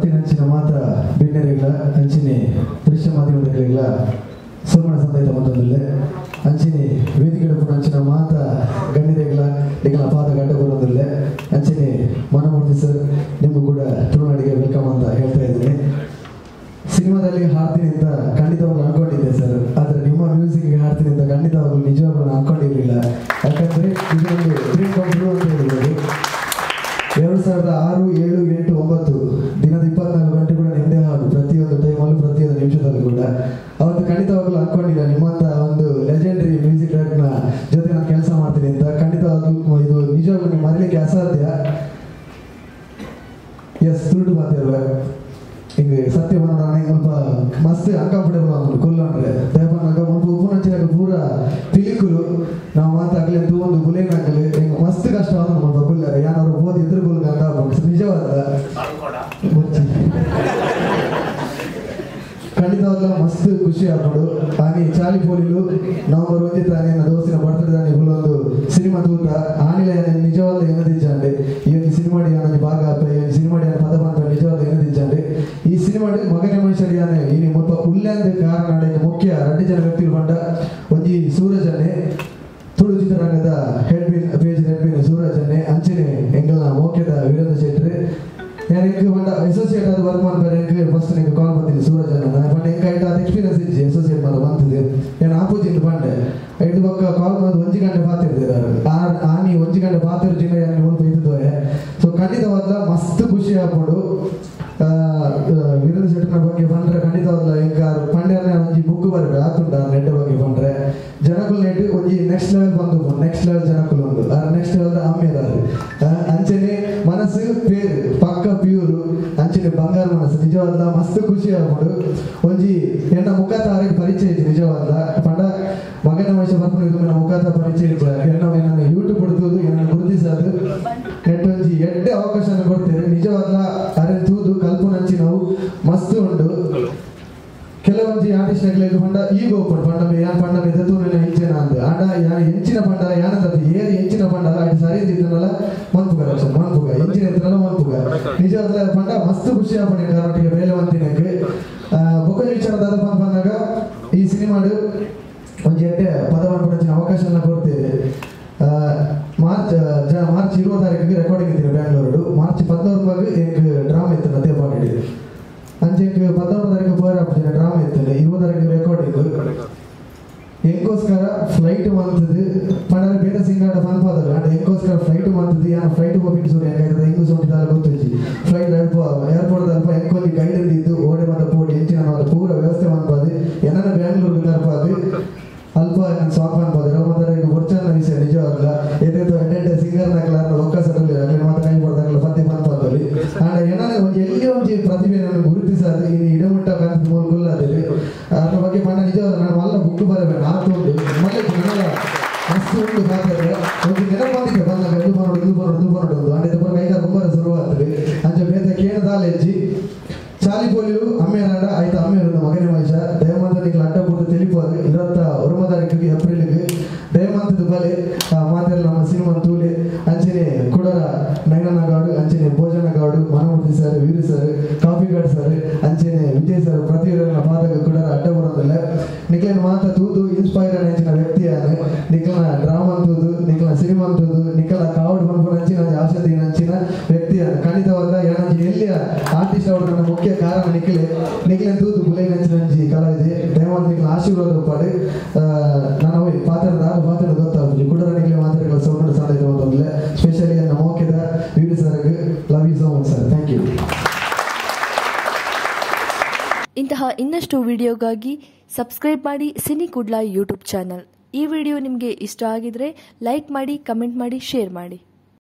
ಬತ್ತಿನಂಚಿನ ಮಾತ ಬಿನ್ನೆರೆಗಳ ಅಂಚಿನೆ ದೃಶ್ಯ ಮಾಧ್ಯಮದಗಳಿಗಳ ಸೋಮಣ ಸಂದೈತ ಮತ್ತೊಂದಿಲ್ಲ ಅಂಚಿನೆ ವೇದಿಕೆ ಅಂಚಿನ ಮಾತ ಗಣ್ಯರೆಗಳ ನಿಗಳ ಪಾದ ಗಡ್ಡ ಬರೋದಿಲ್ಲ ಅಂಚಿನೆ ಮನಮೂರ್ತಿ ಸರ್ ನಿಮಗೂ ಕೂಡ ತುಳುನಾಡಿಗೆ welcome ಅಂತ ಹೇಳ್ತಾ ಇದ್ದೀನಿ. ಸಿನಿಮಾದಲ್ಲಿ ಹಾಡ್ತೀನಿ ಅಂತ ಖಂಡಿತವಾಗ್ಲೂ ಅನ್ಕೊಂಡಿದ್ದೆ ಸರ್, ಆದರೆ ನಿಮ್ಮ ಮ್ಯೂಸಿಕ್ಗೆ ಹಾಡ್ತೀನಿ ಅಂತ ಖಂಡಿತವಾಗ್ಲೂ ನಿಜವಾಗ್ಲೂ ನಾನು ಅನ್ಕೊಂಡಿರಲಿಲ್ಲ. ಯಾಕಂದರೆ ಇದೊಂದು ಡ್ರೀಮ್ ಕಮ್ ಟ್ರೂ ಅಂತ ಹೇಳ್ಬೋದು. 2006, 7, 8, 9 ದಿನದ 24 ಗಂಟೆ ಕೂಡ ನಿಮ್ಮದೇ ಹಾಡು, ಪ್ರತಿಯೊಂದು ಟೈಮಲ್ಲೂ ಪ್ರತಿಯೊಂದು ನಿಮಿಷದಲ್ಲೂ ಕೂಡ. ಅವತ್ತು ಖಂಡಿತವಾಗ್ಲೂ ಅನ್ಕೊಂಡಿಲ್ಲ ನಿಮ್ಮಂಥ ಒಂದು ಲೆಜೆಂಡರಿ ಮ್ಯೂಸಿಕ್ ಡೈರೆಕ್ಟರ್ನ ಜೊತೆ ನಾನು ಕೆಲಸ ಮಾಡ್ತೀನಿ ಅಂತ. ಖಂಡಿತವಾಗ್ಲೂ ಇದು ನಿಜವಾಗ್ಲೂ ನೀವು ಮರೀಲಿಕ್ಕೆ ಅಸಾಧ್ಯ. ಎಸ್ ತುರುಡು ಮಾತಿರುವ ಹಿಂಗೆ ಸತ್ಯ ಬಂದ ಸ್ವಲ್ಪ ಮಸ್ತ್ ಅನ್ಕಂಫರ್ಟೇಬಲ್ ಆಗ್ಬಿಟ್ಟು ಕೊಲ್ಲಂಡ್ರೆ ದಯಪನ್ನಾಗ ಮುಲ್ಪ ಉಪ್ಪುನಂಚಿನಾಗ ಪೂರ ಪಿಲಿಕುಲು ನಾವು ಮಾತಾಗ್ಲಿ ಒಂದು ಗುಲೇನಾಗಲಿ ಹಿಂಗೆ ಮಸ್ತ್ ಕಷ್ಟ ಆದ ಮುಲ್ಪ ಕೊಲ್ಲಾರೆ ಯಾರು ಬೋದ್ ಎದುರು ಕೊಲ್ಗ ಅಂತ ಆಗ್ಬೇಕು ನಿಜವಾದ ಖಂಡಿತವಾಗ್ಲ ಮಸ್ತ್ ಖುಷಿ ಆಗ್ಬಿಡು. ಆನಿ ಚಾಲಿ ಪೋಲಿಲು ನವಂಬರ್ 1 ತಾನೇ ದೋಸ್ತಿನ ಬರ್ತಡೆ ತಾನೆ ಒಂದು ಸಿನಿಮಾ ತೂತ ಆನಿಲ ನಿಜವಾದ ಏನದಿಜ್ಜಾಂಡೆ ಈ ಒಂದು ಸಿನಿಮಾಡಿ ಯಾನೊಂದು ಭಾಗ ಆಪ ಈ ಒಂದು ಸಿನಿಮಾಡಿ ಪದ ಪಂಪ ನಿಜವಾದ ಏನದಿಜ್ಜಾಂಡೆ ಈ ಸಿನಿಮಾಡಿ ಮಗನೇ ಮನುಷ್ಯರು ಯಾನೆ ಈ ಮುಲ್ಪ ಉಲ್ಯಾಂದ ಕಾರಣ ಮುಖ್ಯ 2 ಜನ ವ್ಯಕ್ತಿಗಳು ಬಂಡ ಒಂಜಿ ಸೂರಜನೆ ತುಳು ಚಿತ್ರರಂಗದ ಹೆಡ್ ಬಿನ್ ಪೇಜ್ ಹೆಡ್ ಬಿನ್ ಸೂರಜನೆ ಅಂಚನೆ ಎಂಗಲ್ನ ಮೋಕ್ಯದ ವೀರೇಂದ್ರ ಶೆಟ್ಟಿ ನಾನು ಎಂಕ್ ಪಂಡ ಅಸೋಸಿಯೇಟ್ ಆದ ವರ್ಕ್ ಮಾಡ್ತಾರೆ. ಎಂಕ್ ಫಸ್ಟ್ ನಿಂಗೆ ಕಾಲ್ ಬರ್ತೀನಿ ಸೂರಜನ ಪಂಡ ಎಂಕ್ ಐಟ್ ಅದು ಎಕ್ಸ್ಪೀರಿಯನ್ಸ್ ಇಜ್ಜಿ ಅಸೋಸಿಯೇಟ್ ಮಾತ್ರ ಬಂತಿದೆ ನಾನು ಆಪೋಸಿಟ್ ಪಂಡೆ ಐದು ಪಕ್ಕ ಕಾಲ್ ಮಾಡೋದು 1 ಗಂಟೆ ಪಾತಿರ್ತಾರೆ ಆನಿ 1 ಗಂಟೆ ಪಾತಿರು ಜಿಲ್ಲೆ ಯಾರು ಮುಲ್ಪ ಇದ್ದಿದ್ದೋರೆ. ಸೊ ಖಂಡಿತವಾದ ಮಸ್ತ್ ಖುಷಿ ಆಗ್ಬಿಡು. ವೀರೇಂದ್ರ ಶೆಟ್ಟಿನ ಬಗ್ಗೆ ಬಂದ್ರೆ ಖಂಡಿತವಾದ ಎಂಕ ಪಂಡ್ಯನ ಒಂಜಿ ಬುಕ್ ಬರಬೇಕು ಆತುಂಡ ನೆಡ್ಡ ಬಗ್ಗೆ ಬಂದ್ರೆ ಜನಕುಲ್ ನೆಟ್ ಒಂಜಿ ನೆಕ್ಸ್ಟ್ ಲೆವೆಲ್ ಬಂದು ನೆಕ್ಸ್ಟ್ ಲೆವೆಲ್ ಜನಕುಲ್ ಒಂದು ಆ ನೆಕ್ಸ್ಟ್ ಲೆವೆಲ್ ಅಮ್ಮೇದಾರು ಅಂಚನೆ ಮನಸ್ಸು ಪೇರು ಪಕ್ಕ ಪ್ಯೂರು ಅಂಚನೆ ಬಂಗಾರ ಮನಸ್ಸು ನಿಜವಾದ ಮಸ್ತ್ ಖುಷಿ ಆಗ್ಬಿಡು. ಒಂಜಿ ಎನ್ನ ಮುಖಾತಾರಿಗೆ ಪರಿಚಯ ಇತ್ತು ನಿಜವಾದ ಪಂಡ ಮಗನ ವಯಸ್ಸು ಬರ್ಕೊಂಡು ಇದು ನನ್ನ ಮುಖಾತ ಪರಿಚಯ ಇತ್ತು. ಎನ್ನ ನನ್ನ ಯೂಟ್ಯೂಬ್ ಕೊಡ್ತದ್ದು ಎನ್ನ ಗುರುತಿಸೋದು ನೆಟ್ ಒಂಜಿ ಎಡ್ಡೆ ಅವಕಾಶ ಕೊಡ್ತೇವೆ ನಿಜವಾದ ಅರೆ ತೂದು ಕಲ್ಪನಂಚಿ ನಾವು ಮಸ್ತ್ ಉಂಟು. ಕೆಲವೊಂಜಿ ಆರ್ಟಿಸ್ಟ್ ಪಂಡ ಈಗ ಓಪನ್ ಪಂಡ ಯಾನ್ ಪಂಡ ಮೆದತೂರಿನ ಹೆಂಚಿನ ಅಂದ್ ಆಂಡ ಯಾನ್ ಹೆಂಚಿನ ಪಂಡ ಯಾನಂದ ಏರು ಹೆಂಚಿನ ಪಂಡಲ ಅಟ್ ಸರಿ ಇತ್ತನಲ್ಲ ಮನ್ಪುಗ ಮನ್ಪುಗ ಹೆಂಚಿನ ಇತ್ತನಲ್ಲ ಮನ್ಪುಗ ನಿಜವಾದ ಪಂಡ ಮಸ್ತ್ ಖುಷಿ ಆಪಣೆ ಕರ್ನಾಟಕ ಬೇಲೆ వంತಿನಕ್ಕೆ ಬೊಕ್ಕ ವಿಚಾರ ದಾದ ಪಂಪನ್ನಾಗ ಈ ಸಿನಿಮಾಡು ಒಂಜಿ ಎಡ್ಡೆ ಪದ ಪನ್ಪುನಂಚಿನ ಅವಕಾಶನ ಕೊಡ್ತೇವೆ. ಮಾರ್ಚ್ 20 ತಾರೀಕಿಗೆ ರೆಕಾರ್ಡಿಂಗ್ ಇದ್ದೀನಿ ಬ್ಯಾಂಗ್ಳೂರು. ಮಾರ್ಚ್ 14 ಎಂಕ್ ಡ್ರಾಮಾ ಇತ್ತು ಅದೇ ಪಾಡಿ ಅಂಚೆಂಕ್ 14 ತಾರೀಕು ಪೋರ ಡ್ರಾಮಾ ಇತ್ತು 20 ತಾರೀಕು ರೆಕಾರ್ಡಿಂಗ್ ಎಂಕೋಸ್ಕರ ಫ್ಲೈಟ್ ಮಂತದ್ದು ಪಂಡಾರೆ ಬೇರೆ ಸಿಂಗಾಡ ಪನ್ಪಾದಲ್ಲ ಅಂಡ್ ಎಂಕೋಸ್ಕರ ಫ್ಲೈಟ್ ಮಂತದ್ದು ಯಾನ ಫ್ಲೈಟ್ ಹೋಗಿಟ್ಟು ಸೂರ್ಯ ಹೆಂಗಾಯ್ತದೆ ಹಿಂಗು ಸೊಂಟಿದಾಲ ಗೊತ್ತಿಜ್ಜಿ ಫ್ಲೈಟ್ ಏರ್ಪೋರ್ಟ್ ಅಲ್ಪ ಎಂಕೊಂದು ಗೈಡ್ ಇದ್ದು ಓಡೆ ಮಾತ ಪೋಡಿ ಎಂಚಿನ ಪೂರ ವ್ಯವಸ್ಥೆ ಮನ್ಪಾದು ಏನನ್ನ ಬ್ಯಾಂಗ್ಳೂರ್ಗೆ ತರ್ಪಾದು ಅಲ್ಪ ನಾನು ಸಾಂಗ್ ಅನ್ಬೋದು ರಮದಾರಿಗೆ ಬೊರ್ಚನ್ನ ವಿಷಯ ನಿಜವಾಗ್ಲ ಎದೆದು ಎಡ್ಡೆ ಸಿಂಗರ್ ನಕಲ ಒಕ್ಕಸರಲ್ಲಿ ಅಲ್ಲಿ ಮಾತ್ರ ಕೈ ಕೊಡ್ದಾಗಲ ಪದ್ಯ ಪನ್ಪಾದಲ್ಲಿ ಆಂಡ ಏನಾದ್ರೆ ಒಂದು ಎಲ್ಲಿ ಒಂಜಿ ಪ್ರತಿಭೆ ನಾನು ಗುರುತಿಸೋದು ಇನ್ನು ಇಡಮುಟ್ಟ ಕಾಂತ ಮೂಲಗುಲ್ಲದಿರಿ ಅದ್ರ ಬಗ್ಗೆ ಪಂಡ ನಿಜವಾದ ನಾನು ಮಲ್ಲ ಬುಕ್ ಬರಬೇಕು ಆತು ಉಂಟು ಮಲ್ಲ ನನಗ ಮಸ್ತ್ ಉಂಟು ಪಾತ್ರೆ ಒಂದು ನೆನಪಂದಿದ್ದೆ ಬಂದಾಗ ಇದು ಬರೋಡು ಇದು ಬರೋಡು ಇದು ಬರೋಡು ಒಂದು ಅಂಡ ಇದು ಕೈಗ ತುಂಬಾ ಶುರುವಾಗ್ತದೆ ಅಂಚ ಬೇತ ಕೇಳದಾಲ ಹೆಜ್ಜಿ ಚಾಲಿ ಪೋಲಿಲು ಅಮ್ಮೇರಾಡ ಆಯ್ತು ಅಮ್ಮೇರು ಮಗನೇ ಮನುಷ್ಯ ದಯಮಂತ ನಿಕ್ಲ ಅಡ್ಡ ಕೊಟ್ಟು ತಿಳಿಪೋದು 21 ತಾರೀಕಿಗೆ ಏಪ್ರಿಲ್ಗೆ ದಯಮಂತದ ಬಲೆ ಮಾತೆಲ್ಲ ನಮ್ಮ ಸಿನಿಮಾ ತೂಲೆ ಅಂಚನೆ ಕುಡರ ನಯನಗೌಡು ಅಂಚನೆ Bhojanagowdu Manamurthy sir Veeru sir Kapikad sir ಅಂಚನೆ ವಿಜಯ್ ಸರ್ ಪ್ರತಿಯೊಬ್ಬರ ಪಾದಕ ಕುಡರ ಅಡ್ಡ ಬರೋದಿಲ್ಲ. ನಿಕ್ಲನ ಮಾತ ತೂದು ಇನ್ಸ್ಪೈರ್ ಅಂಚಿನ ವ್ಯಕ್ತಿಯಾನೆ ನಿಕ್ಲನ ಡ್ರಾಮಾ ತೂದು ನಿಕ್ಲನ ಸಿನಿಮಾ ತೂದು ನಿಕ್ಕಲ ಕಾವಡು ಪನ್ಪುನ ಅಂಚಿನ ಆಶೆ ಅಂಚಿನ ವ್ಯಕ್ತಿಯಾನೆ ಖಂಡಿತವಾದ ಏನಂಚಿ ಎಲ್ಲಿಯ ಆರ್ಟಿಸ್ಟ್ ಅವರು ನನ್ನ ಮುಖ್ಯ ಕಾರಣ ನಿಖಿಲೆ ನಿಖಿಲೆ ತೂದು ಬುಲೈನಂಚಿನಂಚಿ ಕಲಾವಿದೆ ದಯಮಾಡಿ ನಿಖಿಲ ಆಶೀರ್ವಾದ ಒಪ್ಪಾಡು. ನಾನು ಪಾತ್ರದ ಪಾತ್ರ ಗೊತ್ತಾಗ್ತದೆ ಕುಡರ ನಿಖಿಲೆ ಮಾತಾಡಿಗಳ ಸೌಂಡ್ ಸಂದೈತ ಮಾತಾಡಲಿಲ್ಲ. ಸ್ಪೆಷಲಿ ನನ್ನ ಮೋಕ್ಯದ ವೀರು ಸರ್ಗೆ love you so much sir, thank you. ಇಂತಹ ಇನ್ನಷ್ಟು ವಿಡಿಯೋಗಾಗಿ ಸಬ್ಸ್ಕ್ರೈಬ್ ಮಾಡಿ ಸಿನಿ ಕುಡ್ಲ ಯೂಟ್ಯೂಬ್ ಚಾನಲ್. ಈ ವಿಡಿಯೋ ನಿಮಗೆ ಇಷ್ಟ ಆಗಿದ್ರೆ ಲೈಕ್ ಮಾಡಿ, ಕಮೆಂಟ್ ಮಾಡಿ, ಶೇರ್ ಮಾಡಿ.